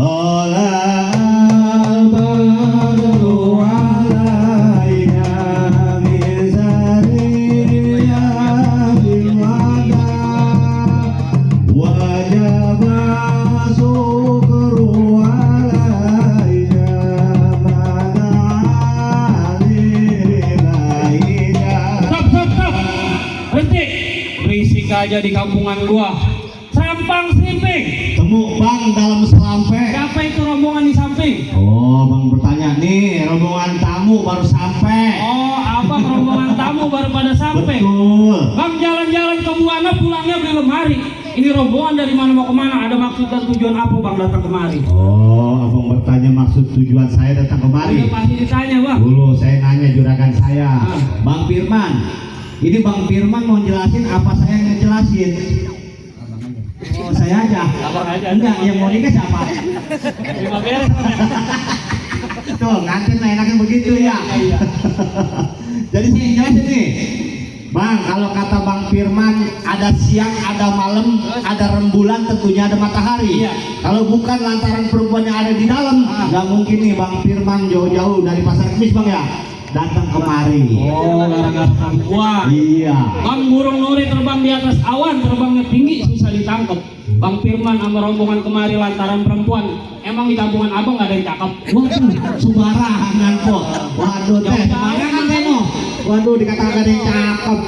Ola al-badru alaina min zariyatil wada wajaba syukru alaina manalilainya. Stop. Berhenti. Berisik aja di kampungan gua. Sampang Slimping. Temu bang dalam selampe. Siapa itu rombongan di samping? Oh bang bertanya nih, rombongan tamu baru sampai. Oh, abang rombongan tamu baru pada sampai. Betul. Bang jalan-jalan ke Buana pulangnya beli lemari. Ini rombongan dari mana mau kemana? Ada maksud dan tujuan apa bang datang kemari? Oh abang bertanya maksud tujuan saya datang kemari. Iya pasti ditanya bang. Dulu saya nanya juragan saya, Bang Firman. Ini Bang Firman mau jelasin apa saya yang ngejelasin? Oh saya aja. Abang aja. Enggak, yang mau nikah siapa? Terima beres. Tuh, ngantin enaknya begitu ya. Iya. Jadi saya yang jelasin nih. Bang, kalau kata Bang Firman ada siang, ada malam, ada rembulan, tentunya ada matahari. Iya. Kalau bukan lantaran perempuan yang ada di dalam, nggak mungkin nih Bang Firman jauh-jauh dari Pasar Kemis Bang ya datang kemari. Oh, gara-gara perempuan. Iya. Bang burung nuri terbang di atas awan, terbangnya tinggi susah ditangkap. Bang Firman sama rombongan kemari lantaran perempuan. Emang di kampungan abang nggak ada yang cakep? Waduh, sembarangan kok. Waduh, teh, sembarangan teh no. Waduh, dikatakan ada yang cakep.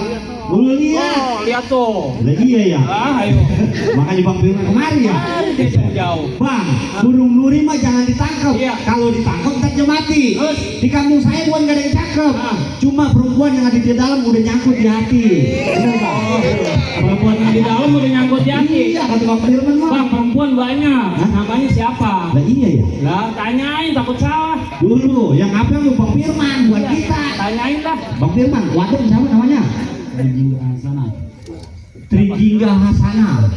Lu lihat. Oh, lihat tuh. Lah iya ya. Ayo. Makanya Bang Firman kemari ya. Dia jauh. Bang, burung nuri mah jangan ditangkap. Iya. Kalau ditangkap ntar dia mati. Terus? Di kampung saya bukan gak ada yang cakep. Cuma perempuan yang ada di dalam udah nyangkut di hati. Benar Bang? Perempuan yang di dalam udah nyangkut di hati. Iya, kata Bang Firman mah. Bang, perempuan banyak. Namanya siapa? Lah iya ya. Lah, tanyain takut salah. Dulu yang apa lu Bang Firman buat Iya, kita. Tanyain lah. Bang Firman, waduh siapa namanya? Trijingga Hasanah.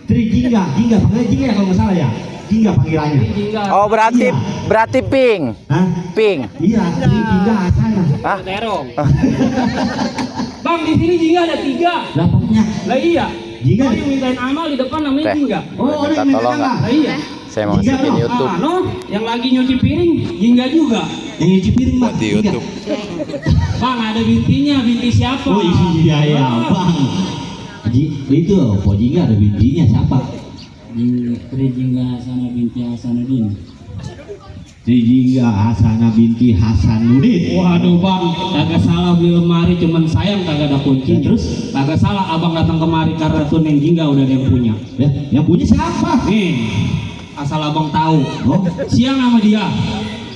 Trijingga, Jingga panggilnya Jingga ya kalau nggak salah ya. Jingga panggilannya. Oh berarti Iya. pink. Hah? Pink. Iya, Trijingga Hasanah. Hah? Terong. Bang, di sini jingga ada 3. Lah pokoknya Lah iya. Jingga. Oh, yang mintain amal di depan namanya Teh. jingga. Oh, Minta yang tolong nggak? Lah iya. Saya mau Jingga, masukin no. YouTube. No, yang lagi nyuci piring jingga juga. yang nyuci piring Bang. Buat di Jingga. YouTube. Bang, ada bintinya, binti siapa? Oh iya ya, Bang. Itu Po Jingga ada bintinya siapa? Trijingga Hasanah binti Hasanuddin. Trijingga Hasanah binti Hasanuddin. Waduh bang, kagak salah beli lemari, cuman sayang kagak ada kunci. Ya, terus? Kagak salah abang datang kemari karena tuh Neng Jingga udah ada yang punya. Ya, yang punya siapa? Nih, asal abang tahu. Oh, Siang sama dia,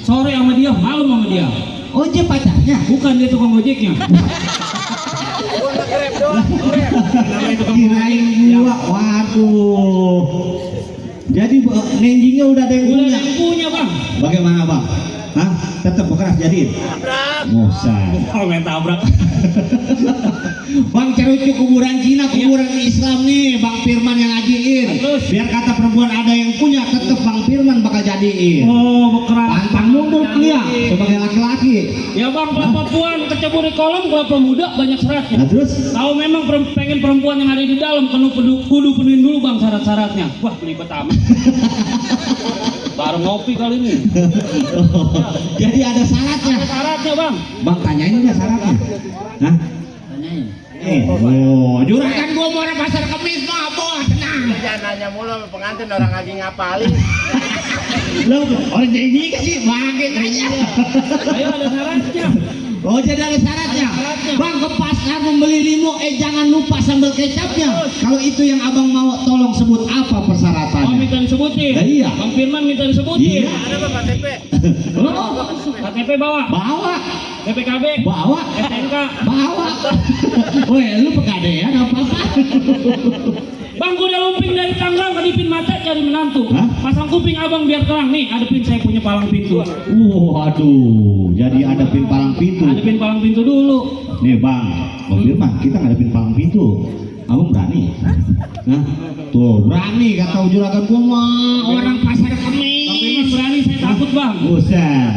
sore sama dia, malam sama dia. oh dia pacarnya. Bukan dia tukang ojeknya. Kirain gua, waduh. Jadi Neng Jingga udah ada yang Udah punya. ada yang punya bang. Bagaimana Bang? Hah? Tetap bekeras jadiin? Musa. Oh main tabrak. Bang cerucu kuburan Cina, kuburan Islam nih Bang Firman yang ngajiin. Terus? Biar kata perempuan ada yang punya, tetep Bang Firman bakal jadiin. Oh bekeras. Pantang mundur dia sebagai laki-laki. Ya bang, kelapa puan kecebur di kolam, kelapa muda banyak seratnya. Nah terus? Tahu memang pengen perempuan yang ada di dalam kudu penuhin dulu bang syarat-syaratnya. Wah belibet amat. Baru ngopi kali ini. Jadi ada syaratnya. Ada syaratnya bang. Bang tanyain nggak syaratnya? Hah? Tanyain. Oh, juragan gua mau orang Pasar Kemis mah, bos, tenang. Jangan nanya mulu sama pengantin, orang lagi ngapalin. Lo orang jadi sih, bagian aja. Ayo ada syaratnya. Oh jadi ada syaratnya. Bang ke pasar membeli limo, jangan lupa sambal kecapnya. Kalau itu yang abang mau, tolong sebut apa Oh persyaratannya? minta disebutin. Lah, iya. Bang Firman minta disebutin. Iya. Ada apa KTP? Oh, KTP bawa. bawa, BPKB. bawa, STNK. bawa. Weh, lu pegadean apa? Bang gua udah lumping dari Tangerang, kedipin mata cari menantu. Hah? Pasang kuping abang biar terang nih. Adepin saya punya palang pintu. Waduh, jadi ada pin palang pintu. Adepin palang pintu dulu. Nih bang, Bang Firman, kita ngadepin palang pintu. Abang berani? Nah, tuh berani kata juragan gua mah orang Pasar Bang Firman Kemis. berani, saya takut bang. Buset.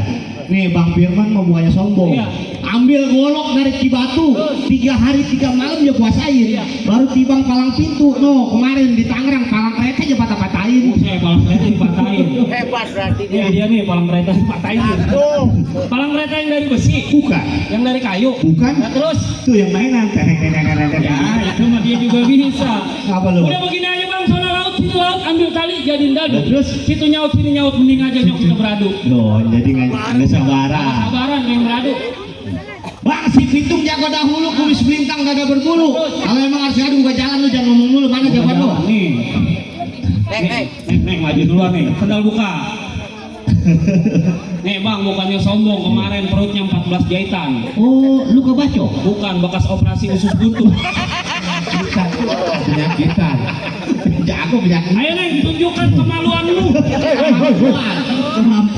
Nih Bang Firman mau buahnya sombong. Iya. Ambil golok dari Cibatu, 3 hari 3 malam dia puasain. Iya. Baru tibang palang pintu. No, kemarin di Tangerang palang kereta aja patah-patahin. Saya palang kereta dipatahin. hebat berarti Ini dia. dia nih palang kereta dipatahin. Tuh. Palang kereta yang dari besi, Bukan. yang dari kayu. Bukan. Nah, terus Tuh yang mainan. ya itu mah dia juga bisa. Apa lu? Udah begini aja bang, sana laut, sini laut, ambil tali jadiin dadu. Terus? Situ nyaut, sini nyaut, mending aja nyok kita beradu. Loh, jadi nggak sabaran. Sabaran yang beradu. Bang, si Pitung jago dahulu, kumis bintang gak berbulu. Kalau emang harus adu gua jalan lu jangan ngomong mulu. Mana jawaban lu? Nih, Neng. Neng maju duluan nih, sendal buka. Nih bang, bukannya sombong, kemarin perutnya 14 jahitan. Oh, lu kebaco? Bukan, bekas operasi usus buntu. Bukan. Penyakitan. Jago penyakit. Ayo Neng, tunjukkan kemaluanmu.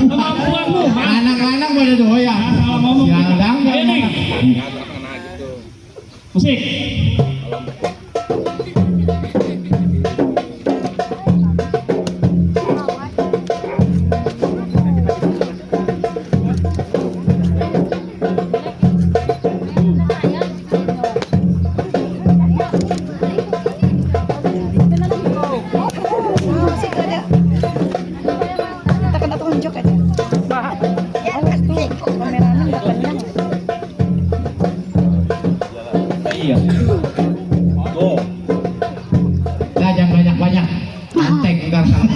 Kemampuanmu. Anak-anak pada doyan. Salah ngomong. Sialang, Ayo Neng. Musik. Kita tunjuk aja. Awas tuh, kameramen nggak kenyang. Iya. Tuh. Nah, jangan banyak-banyak. Antek enggak salah.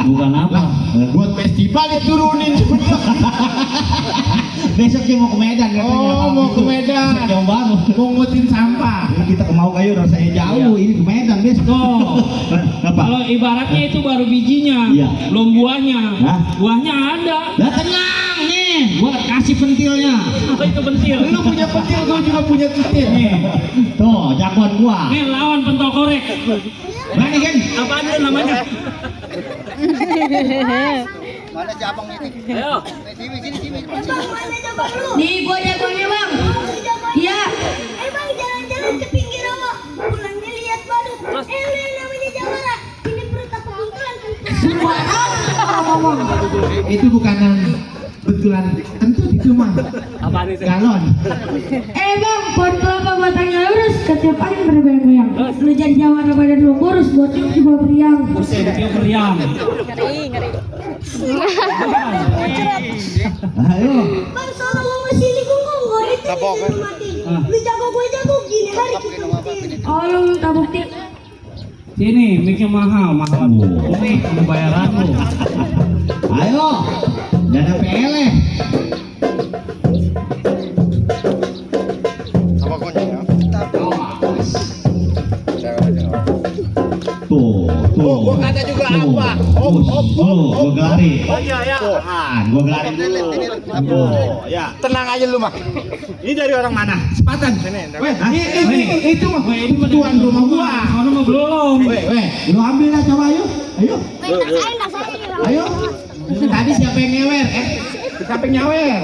Bukan apa? Buat festival diturunin. Besok dia mau ke Medan katanya. Oh, mau ke Medan. Besok jauh baru. Pungutin sampah. Ini kita ke Mau Kayu rasanya jauh. Ini ke Medan besok. Tuh. Apa? Kalau ibaratnya itu baru bijinya, Iya. belum buahnya. Hah? Buahnya ada. Lah tenang nih, gua kasih pentilnya. Apa itu pentil? Lu punya pentil, gua juga punya titik. Nih, Tuh, jagoan gua. nih lawan pentol korek. Berani kan? Apaan itu namanya? Mana si abang ini? Ayo. Sini. Nih, gua jagoannya bang. Iya. Bang jalan-jalan ke pinggir rawa, pulangnya lihat badut. Lu yang namanya Jamara, ini perut aku buntelan Ngomong. Itu bukanan betulan tentu itu mah. Apaan itu? Galon. bang, pohon kelapa batangnya lurus, setiap angin bergoyang-goyang. Lu jadi jawara badan lu kurus, buat lu juga beriang. Buset, dia meriang. Ngeri. Ayo. Bang, soalnya mau kesini gunggung, gua itu Tabok, bisa kan? mati. Ah. Lu jago, gue jago, gini hari kita buktiin. Oh, lu minta bukti. Sini, mic-nya mahal. Ini pembayaran lu. Ayo. Jangan pele. Apa kunci ya? Tuh. Gua kata juga Tuh. apa? Gua gelari. Oh iya ya. Gua gelari dulu. Tuh, ya. Tenang aja lu mah. Ini dari orang mana? Sepatan. Sini. Weh, itu mah tuan rumah gua. Sono mau belum. Weh, lu ambil lah coba ayo. Ayo. Ayo. Tadi siapa yang ngewer? Siapa yang nyawer?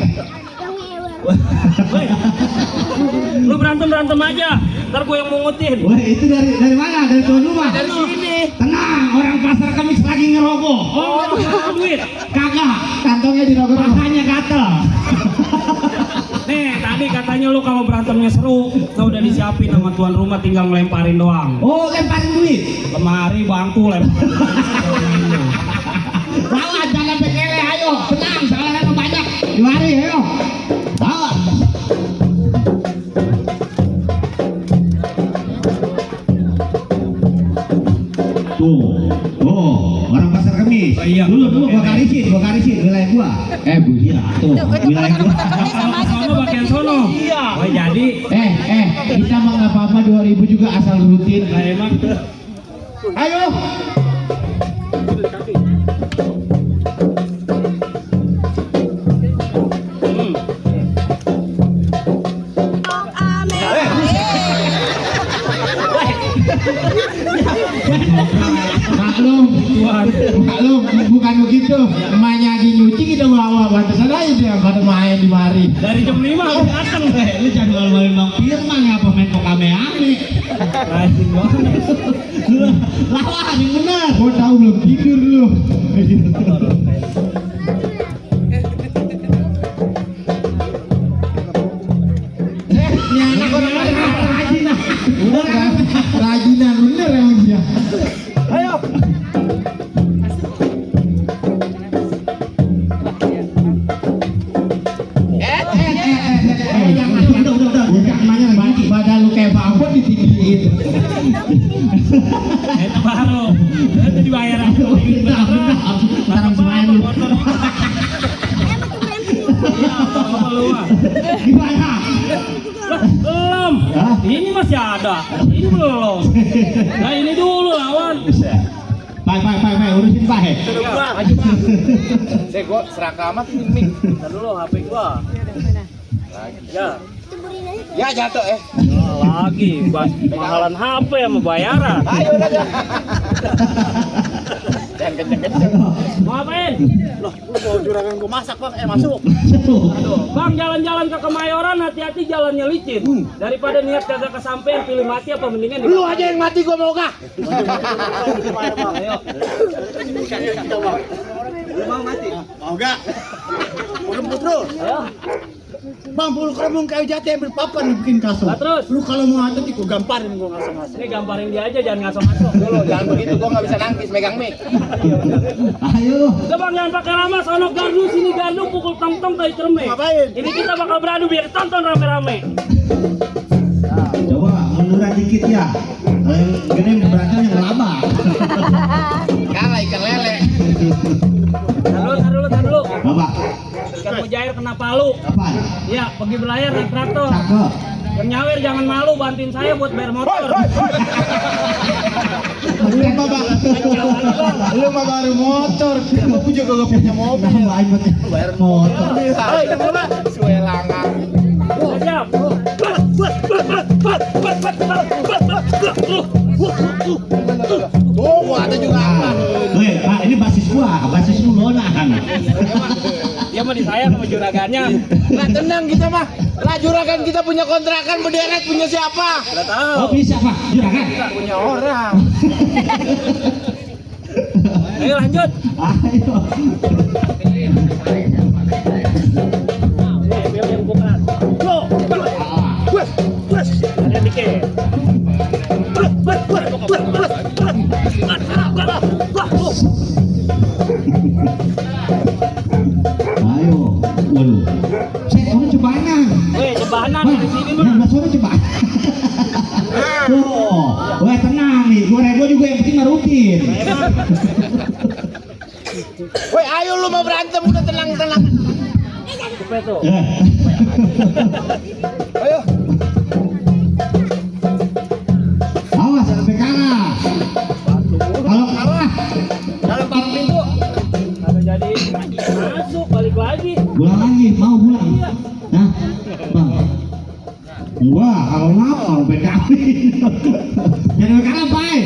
Lu berantem aja. Ntar gue yang mungutin. Weh, itu dari mana? Dari tuan rumah. Dari sini. Tenang, orang pasar Kamis lagi ngerogoh. Oh, duit. Kagak, kantongnya dirogoh, rasanya gatel. Nih, tadi katanya lu kalau berantemnya seru, udah disiapin sama tuan rumah, tinggal ngelemparin doang. Oh, lemparin duit. Kemari bangku lemparin. Bawa jangan bekele, ayo. Tenang, salah banyak. Mari, ayo. Bawa. Tuh, orang pasar Kamis. Iya. Dulu gua garisin wilayah gua. Bu, iya, tuh, wilayah gua. Sono bagian sono. Iya. Oh, jadi. Kita mah nggak apa-apa 2000 juga asal rutin. Nah, emang. Ayo. Maklum, bukan begitu. Emaknya lagi nyuci kita bawa batasan aja dia pada main di mari. Dari jam 5 udah datang. Lu jangan malu-maluin Bang Firman apa main kok kame-ame. Rajin banget. Lawan yang benar. Gua tahu belum tidur lu. Ini anak orang rajinan. Udah kan? Rajinan bener emang dia. Ayo. Sekarang semain lu. Gimana? Belum. Hah? Ini masih ada. Ini belum. Nah ini dulu lawan. Pai, urusin Pai. Saya gua serakamat ini mik. Ntar dulu HP gua. Ya. Ya jatuh Lagi mahalan HP sama bayaran. Ayo udah dah. Jangan kenceng-kenceng. Mau ngapain? Loh, lu mau juragan gua masak, Bang. Masuk. Aduh, Bang jalan-jalan ke Kemayoran hati-hati jalannya licin. Daripada niat kagak kesampean pilih mati apa mendingan Lu aja yang mati gua mau kah? Ayo. Lu mau mati? Mau enggak? Mau terus. Ayo. Bang, bulu kerembung kayu jati ambil papan bikin kasur. Nah, terus. Lu kalau mau ngatur gua gamparin gua ngasong-ngasong. Ini gambarin dia aja jangan ngaso-ngaso. Dulu jangan begitu, gua enggak bisa nangkis megang mic. Ayo. Udah Bang jangan pakai lama sono gardu sini gardu pukul tong-tong kayak cerme. Ngapain? Ini kita bakal beradu biar tonton rame-rame. Coba munduran dikit ya. Kalau yang gede berantem yang lama. Kalah ikan lele. Tar dulu. Bapak, Ikan mujair kena palu. kapan? Iya, pergi belayar naik traktor. Cakep. Yang nyawer jangan malu bantuin saya buat bayar motor. Lu mah baru motor. Kamu juga gak punya mobil. Main pakai Bayar motor. Hai, kenapa? Suwe langang. Udah siap. Tuh, gua ada juga apa? Weh, Pak, ini basis lu lonahan. Dia mah disayang sama juragannya. Nah, tenang kita mah. Lah juragan kita punya kontrakan berderet punya siapa? Udah tahu. Oh, bisa Pak, juragan. Punya orang. Ayo lanjut. Ayo. Nih, biar yang bukan. Go. Ada dikit. Ayo. Waduh. Saya orang cebanan. Weh, jebanan Wah, di sini yang mah. nggak suara coba. Tuh, weh tenang nih, gua juga yang penting marutin. Woi, ayo lu mau berantem udah tenang-tenang. Cepet tuh. Ayo. Awas sampai kalah. Kalau kalah, Dalam paruh pintu. Kagak jadi masuk balik lagi. pulang lagi, mau pulang. Nah, bang. Wah, kalau ngapa sampai kawin. Jangan sampai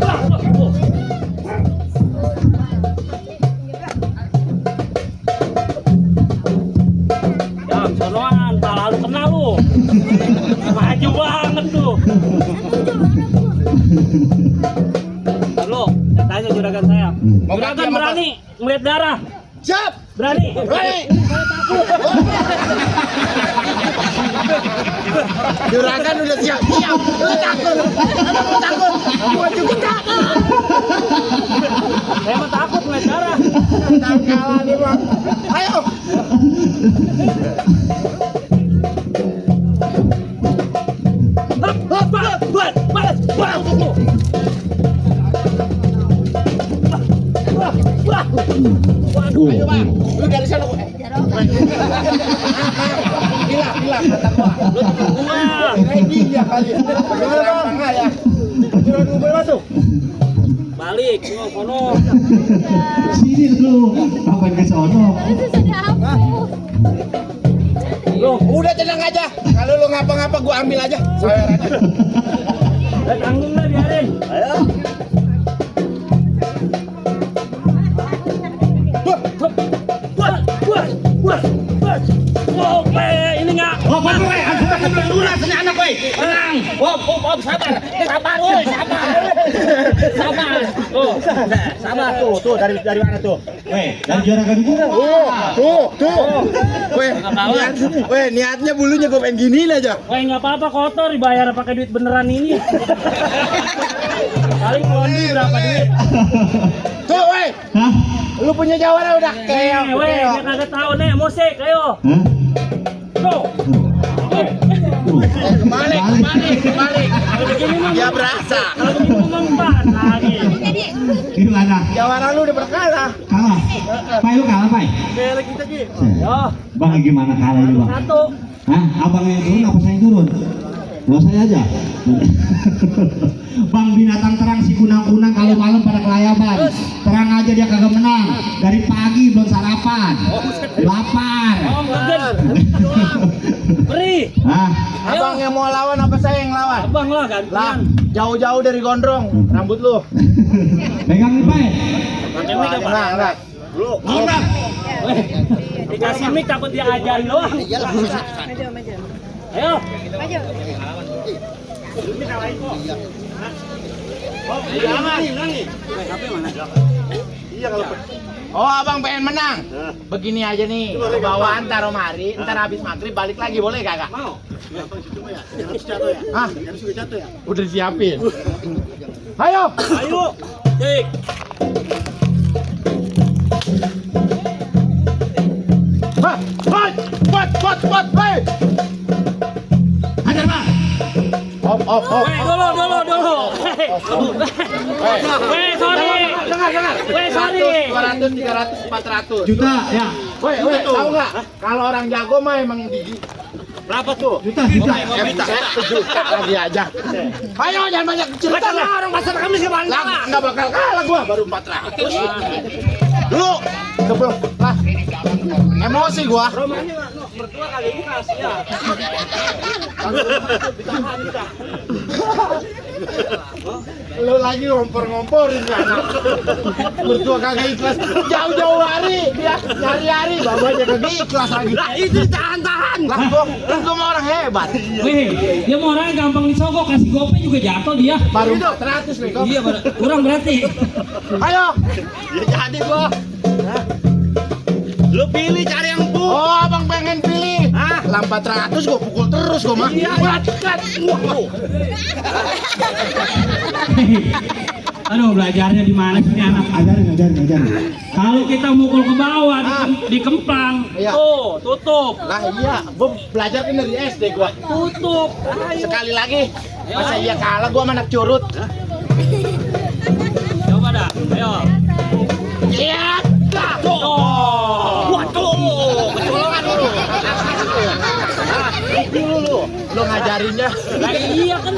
kalah, Pak. Jam sonoan, tak lalu kena lu. Maju banget tuh. Lu, saya tanya juragan saya. Mau Juragan ganti sama berani melihat darah? Siap. Berani? Berani. Juragan udah siap-siap. Lu takut. Lu takut. Gua juga takut. Saya mah takut melihat darah. Kalah nih, Bang. Ayo. Ayo, Bang. Lu dari sana. Hilang kata gua. Lu temen gua. Ready dia kali. Gimana, Bang? Ya. Juragan boleh masuk. Balik, sono. Sini lu, ngapain ke sono? Lu, Udah tenang aja. Kalau lu ngapa-ngapa gua ambil aja. Sawerannya. udah tanggung lah biarin. Ayo. Oke, ini nggak. Oh, Pak, weh, aku tak bilang lurah sini anak, weh. Tenang. Wow, sabar. Sabar, woi, sabar. Sabar. Oh, sabar tuh dari mana tuh? Weh, dari juragan gua. Tuh. Weh, niatnya bulunya gue pengen giniin aja. Woi, nggak apa-apa kotor dibayar pakai duit beneran ini. Paling kondi berapa duit? Tuh, weh. Hah? Lu punya jawara udah kayak. Weh, dia kagak tahu nih, musik, ayo. Hah? Go. Kembali. Ya berasa. Kalau begini memang lagi. Gimana? Jawara lu udah berkalah. Kalah. Pai lu kalah, Pai. Kayak lagi kita gitu. Bang gimana kalah ini, Bang? Satu. Hah? Abang yang turun apa saya yang turun? Nggak saya aja. Bang binatang terang si kunang-kunang kalau malam pada kelayaban. Terang aja dia kagak menang. Dari pagi belum sarapan. Lapar. Beri. Hah? Abang yang mau lawan apa saya yang lawan? Abang lah Lah, gantian. jauh-jauh dari gondrong rambut lu. Pegang nih, Pai. Pakai mic apa? Enggak. Lu. Weh, dikasih mic takut dia ajarin doang. Maju, maju. Ayo. Maju. Oh, abang pengen menang. Begini aja nih, bawaan taruh mari, ntar habis maghrib balik lagi, boleh kagak? Mau. Hah? Udah disiapin. Ayo. Ayo. Cek. Hah? Buat, hei. Hajar, Bang. Op. Weh, dulu. Weh, sorry. Dengar. Weh, sorry. 200, 300, 400. Juta, ya. Weh, tahu nggak? Kalau orang jago mah emang gigi. Berapa tuh? Juta. Sejuta lagi aja. Ayo jangan banyak cerita lah. Orang pasar kami sih bang. Nggak bakal kalah gua, baru 400. Dulu, sebelum lah. Emosi gua. Romanya mertua kali ini kasih ya. Lu lagi ngompor-ngomporin kan. Mertua kagak ikhlas. Jauh-jauh hari dia nyari hari, babanya kagak ikhlas lagi. Lah itu tahan. Lah gua mau orang hebat. Weh, dia mau orangnya gampang disogok, kasih gope juga jatuh dia. Baru 400 nih kok. Iya, kurang berarti. Ayo. Ya jadi gua. Lu pilih cari yang empuk. Oh, abang pengen pilih. Hah? Lah 400 gua pukul terus gua mah. Iya. Aduh, belajarnya di mana sih ini anak? Ajarin. Kalau kita mukul ke bawah dikemplang, Iya. tuh tutup, Lah iya, gua belajar kan dari SD gua. tutup. Sekali lagi. Masa iya kalah gua sama anak curut. Coba dah, ayo. Iya. Waduh, kecolongan lu. Lu ngajarinnya. Lah iya kan.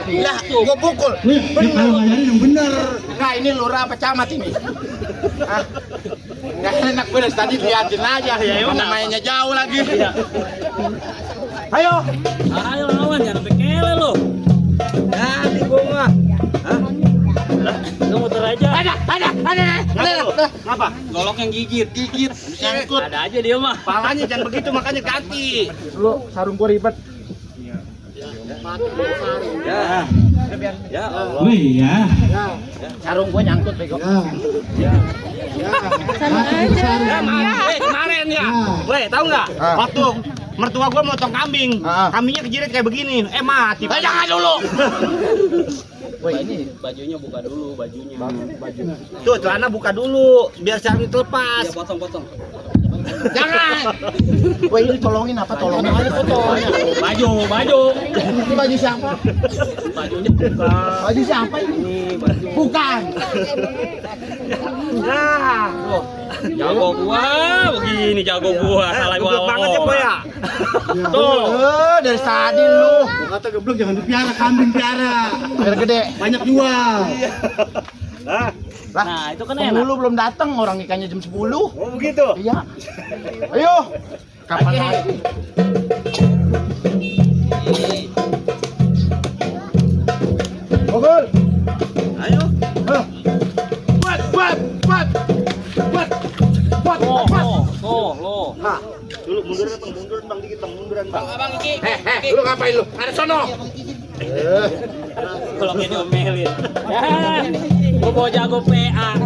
Lah, gua pukul. Nih, kalau ngajarin yang bener. Nah, ini lurah apa camat ini? Hah? Nggak enak gue dari tadi liatin aja. Mana mainnya jauh lagi. Ayo. Ayo lawan, jangan sampai kele lu. Jadi gua mah. Hah? Lu muter aja. Ada. Ngapa? Golok yang gigit. Nyangkut. Ada aja dia mah. Palanya jangan begitu, makanya ganti. Lu sarung gua ribet. Ya. Ya Allah. Wih, ya. Sarung gua nyangkut bego. Sama aja. Kemarin ya. Weh, tahu nggak? Waktu mertua gua motong kambing, kambingnya kejirit kayak begini. Mati. Jangan dulu. Woi, ini bajunya buka dulu, bajunya. Baju. Tuh, celana buka dulu biar sarung itu lepas. Ya, potong. Jangan. Wah, ini tolongin apa? Tolongin aja fotonya. Baju. Ini baju siapa? Bajunya buka. Baju siapa ini? Ini baju. Bukan. Nah, tuh. Jago gua, begini jago gua. Salah gua banget ya, Boy ya. Tuh. Dari tadi lu. Kata geblok jangan dipiara, kambing piara. Biar gede. Banyak jual. Nah, itu kan Penghulu enak. belum datang, orang nikahnya jam 10. Oh, begitu. Iya. Ayo. Kapan lagi? Pukul. Ayo. Buat. Lo. Nah, Dulu munduran Bang dikit, munduran Bang. Abang Iki. lu ngapain lu? Ada sono. Kalau ini diomelin. Ya, gua bawa jago PA.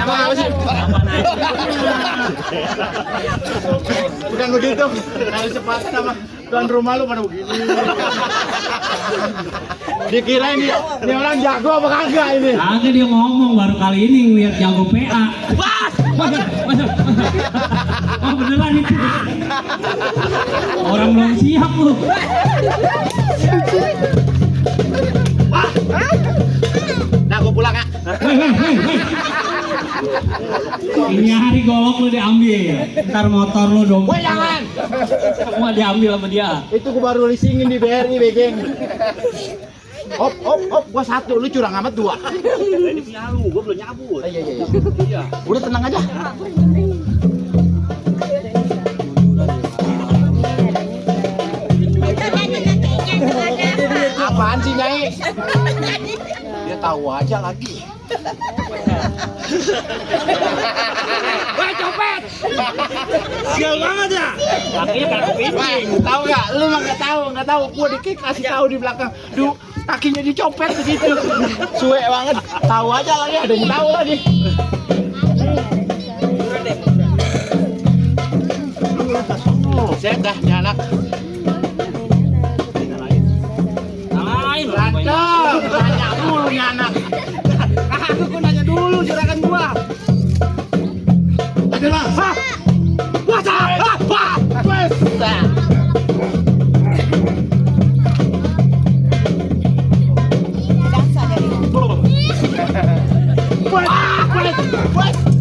Apa sih? Apa begitu. Kalau sepakat sama tuan rumah lu pada begini. Dikira ini orang jago apa kagak ini? Kagak dia ngomong baru kali ini ngeliat jago PA. Wah! Oh beneran itu. Orang belum siap lu. Nah, gua pulang, Kak. Hei. Ini hari golok lu diambil. Ntar motor lu dong. Woi, jangan. Semua diambil sama dia. Itu gua baru leasingin di BRI, Begeng. Op, gua 1, lu curang amat 2. Ini punya lu, gua belum nyabut. Iya. Udah tenang aja. Apaan sih, Nyai? Dia tahu aja lagi. Wah copet. Sial banget ya. Kakinya kayak kepiting. Tahu nggak? Lu mah nggak tahu. Gua kasih tahu di belakang. Duh, kakinya dicopet begitu. Suwe banget. Tahu aja lagi, ada yang tahu lagi. Set dah, nih anak. Lain Berantem, nanya mulu nih anak. Aku nanya dulu juragan gua. Adalah. Wah, wes.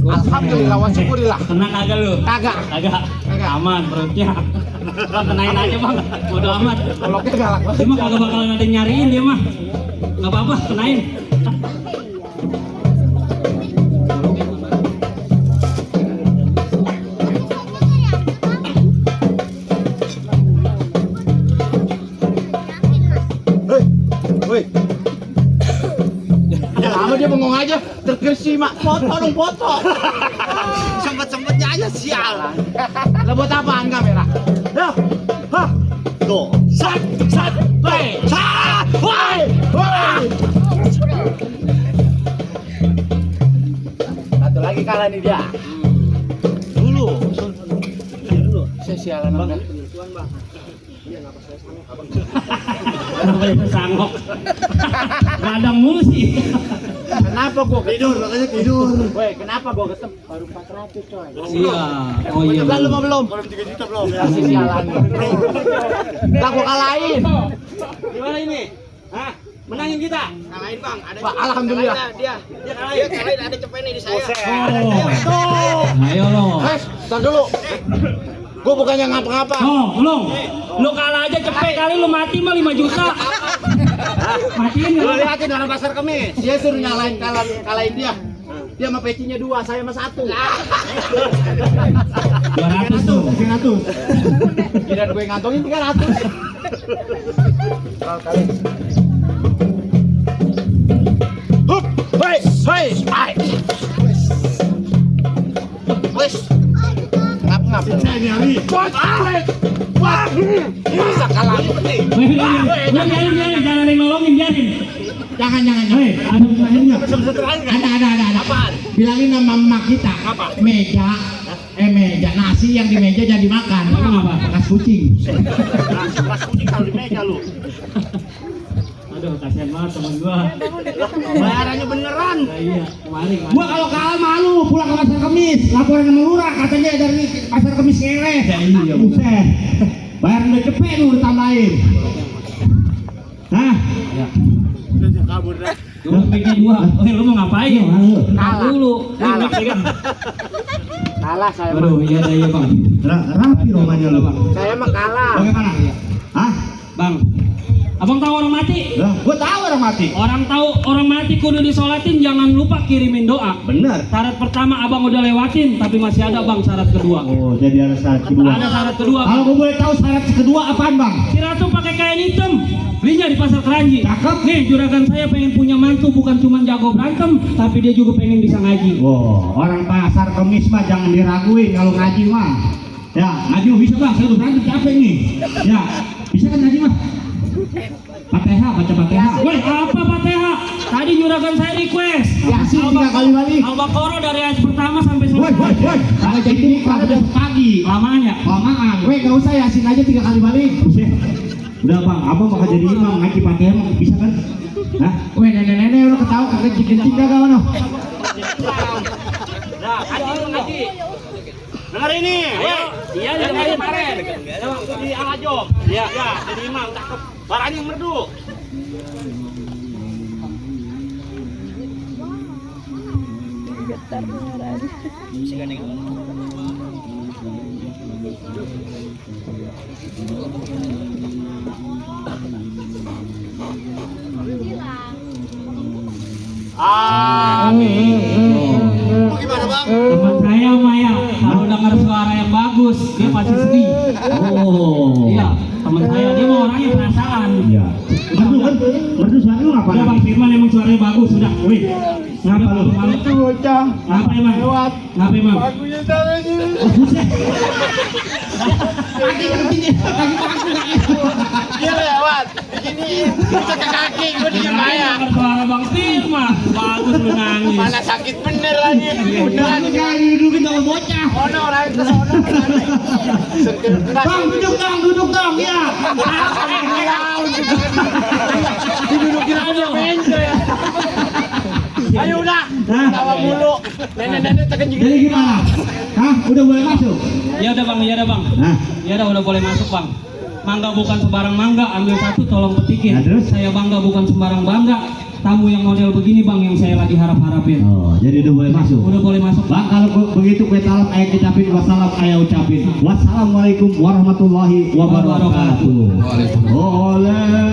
Alhamdulillah wa syukurillah. Kena kagak lu? Kagak. Aman perutnya. Kenain aja bang. Bodo amat. Koloknya galak banget. Dia mah kagak bakalan ada yang nyariin dia mah. Nggak apa-apa, kenain. Woi. Ya lama dia bengong aja, terkesima. Foto dong, foto. Sempet-sempetnya aja sial. Lah buat apaan kamera? Ya. Hah. Tuh. Sat. Woi. Sat. Woi. Satu lagi kalah nih dia. Dulu. Saya sialan banget. Kenapa sangok? Radang mulu sih. Kenapa gua tidur? Makanya tidur. Woi, kenapa gua ketemu baru 400 coy. Iya. Oh iya. Belum belum. Baru 3 juta belum. Masih sialan. Lah gua kalahin. Gimana ini? Hah? Menangin kita? Kalahin, Bang. Ada alhamdulillah. Dia kalahin ada cepet nih di saya. Oh. Ayo lo. Tar dulu. Gua bukannya ngapa-ngapa. Oh, lu kalah aja cepet kali lu mati mah 5 juta. Matiin Lu enggak? liatin orang pasar kemis. Dia suruh nyalain kalahin dia. Dia sama pecinya 2, saya sama 1. 200 tuh. 300. Kirain gue ngantongin 300. Hup, hei. Wes. Ngap. Wah, bisa kalah. Biarin, jangan ada yang nolongin, biarin. Jangan. Hei, ada akhirnya. Ada. Apaan? Bilangin sama emak kita. Apa? Meja nasi yang di meja jadi makan. Makan apa? Bekas kucing. Keras kucing kalau di meja lu. Aduh, kasihan banget teman gua. Bayarannya beneran. Nah, iya, kemarin. Gua kalau kalah malu pulang ke pasar kemis, laporan sama lurah katanya dari pasar kemis ngewe. Ya, iya, Buset. Bayar udah cepet lu tambahin. Hah? Ya. Kabur dah. Lu bikin gua. Oh, lu mau ngapain? Kalah dulu. Kalah. Kalah saya mah. Aduh, iya Bang. Rapi rumahnya lu. Bang. Saya mah kalah. Bagaimana? Hah? Bang. Abang tahu orang mati? Lah, gua tahu orang mati. Orang tahu orang mati kudu disolatin, jangan lupa kirimin doa. Bener. Syarat pertama abang udah lewatin, tapi masih ada bang syarat kedua. Oh, jadi ada syarat kedua. Ada syarat kedua. Kalau gua boleh tahu syarat kedua apaan, Bang? Si Ratu pakai kain hitam, belinya di pasar Keranji. Cakep. Nih juragan saya pengen punya mantu, bukan cuma jago berantem, tapi dia juga pengen bisa ngaji. Wow, orang pasar kemis mah jangan diraguin kalau ngaji mah. Ya, ngaji mah bisa, Bang. Saya udah berantem capek nih. Ya, bisa kan ngaji mah? Fatihah, baca Fatihah. Woi, apa Fatihah? Tadi juragan saya request. Yasin 3 kali balik. Al-Baqarah dari ayat pertama sampai Woi, selesai. woi. Kalau jadi ini kalau besok pagi. Lamaan ya? Lamaan. Weh, gak usah Yasin aja 3 kali balik. Udah bang, abang bakal jadi imam ngaji pakai emang bisa kan? Hah? Weh, nenek-nenek udah ketawa kagak kencing dah kawan. Nah, ngaji. Dengar ini. Ayo, iya dengerin kemarin. Waktu di Al-Ajob. Iya, jadi imam cakep. Barangnya merdu. Getar beneran. Gimana bang? Teman saya Maya, kalau dengar suara yang bagus, dia pasti sedih. Oh. Iya, teman saya dia mau orangnya perasaan. Iya. Merdu kan? Merdu suara lu ngapa? Udah Bang Firman emang suaranya bagus, sudah. Wih, ngapa lu? Itu bocah. Ngapa emang? Lewat. Ngapa emang? Lagunya taruh ini. Dia lewat. Begini. Bisa ke kaki. Gue di Maya. Dengar suara Bang Firman, bagus lu nangis. Mana sakit bener lagi. Beneran. Kali duduk kita bocah. Ono orang ke sono. Bang, duduk dong, ya. Didudukin aja benjo ya. Ayo udah. Hah? Tawa mulu. Nenek-nenek terkencing. Jadi gimana? Hah? Udah boleh masuk? Iya udah Bang, iya udah Bang. Nah, Ya udah boleh masuk Bang. Mangga bukan sembarang mangga, ambil satu tolong petikin. Nah, terus? Saya bangga bukan sembarang bangga. Tamu yang model begini Bang yang saya lagi harap-harapin. oh, jadi udah boleh masuk. Udah boleh masuk Bang, kalau begitu kue talam ayah ucapin wassalam ayah ucapin. Wassalamualaikum warahmatullahi wabarakatuh. Waalaikumsalam.